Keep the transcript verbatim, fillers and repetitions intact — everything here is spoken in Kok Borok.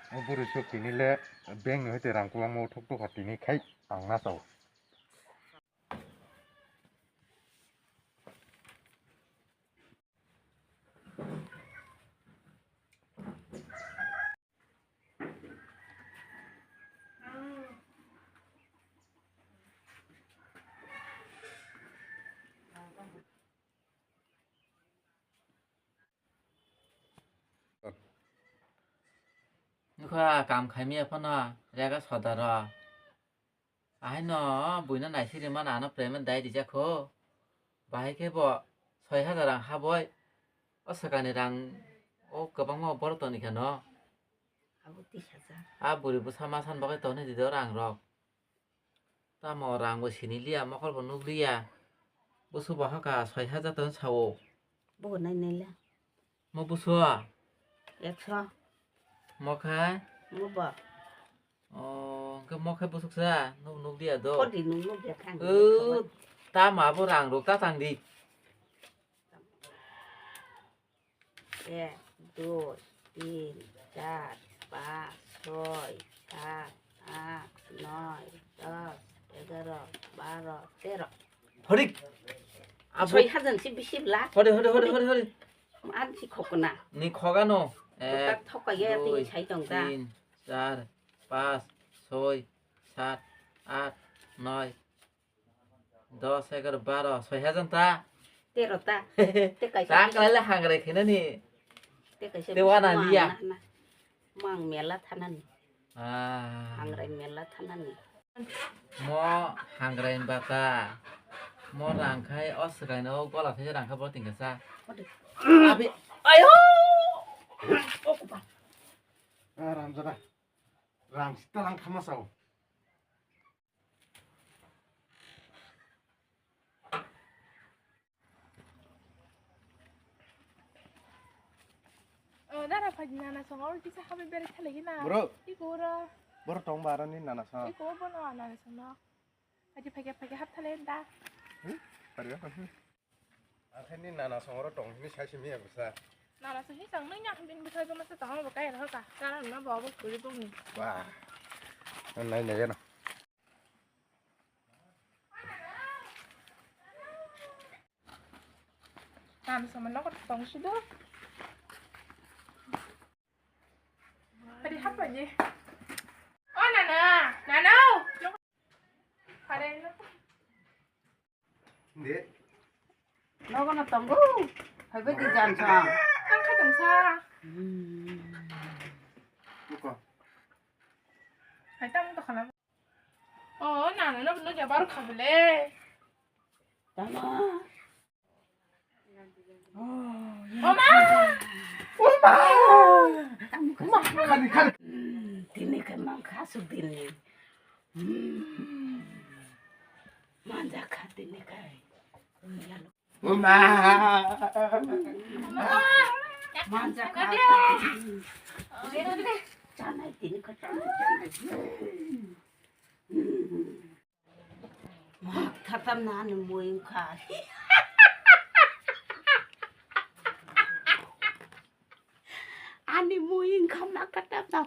O bwrwi swk tini le bank ni hoite rang kwbangma uthuk tokha, tini khai ang na chao. Nukha kam khaimya phano rega sodaro. Ahaino buino naisiri mana ano payment dai rijak kho. Bahai khe bo soi hajar rang haboi. O swkangni rang o kwbangma borok toni khe no. Abo tis hajar. A bwrwi bwsa ma san bagwi toni di do rang rok. Tamo rang bo sini liya, mokol bo nuk liya. Busu bo haka soi hajar ton sao. Bo nai nai le. Mo busu? Ekso. Mo khai? Mo bo. O, hwnkhe mo khai busuk sa? Nuk nuk liya do. Kodi nuk nuk ya khang. O, tamo abo rang rok ta tang di. এক, দুই, তিন, চার, পাঁচ, ছয়, সাত, আট, নয়, দশ, এগারো, বারো, তেরো। Horik. Abo soi hajar si bisi bla. Hore, hore, hore, hore, hore. An si khokna. Ni khogano. Ek, thokaya dui, tini sai tong ta. Tin, char, panch, soi, sat, at, noi, dos, egar, baro, soi hajar ta? Tero ta. Te kaisa ta bisa kalai le hangrai khainani. Te kaisa te bisa wana mang liya. Na, na. Mang mela thanani. Ah. Hangrai mela thanani. Mo hangrai bata. Mo rang khai o swkaino gola thai rang kha bo tingkha sa. Ode. Abi. Ayo. O kupa. Ah, ramjada. Rang sita lang khama sao. O, dara phaidi nana song oro kisa habai berai thalai gina. Bro. Iko oro. Boro tong ba aroni nana song. Iko bono nana song no. Phaidi phaidi phaidi hap thalai da. Hmm? Pari apa? Akhirni nana song oro tong hini sai simi ya bwsa. Nana song hisang nung nya bin bwsa joma sa tong bo kai ro ka. Kana na bo bo kuri bo ni. Wah. Nai nai no. Tam sama no tong sudo. Tadi hapa ni? Oh, nana, nana. Pare no. Inde. Nogo no tongo. Hai bai di jan sa. Tang kha tong sa. Hmm. Buko. Hai tam to khala. Oh, nana no no jabar khabele. Tama. Oh, ya. Oma! Oma! Oma! Khani, khani. Hmm, tini khe mang kha su tini. Hmm. Manja kha tini khe. Oma! Manja kha. Chanai tini khe chanai, chanai. Hmm. Mak khatam na ani mui wngkha. Ani mui wngkha mak khatam na.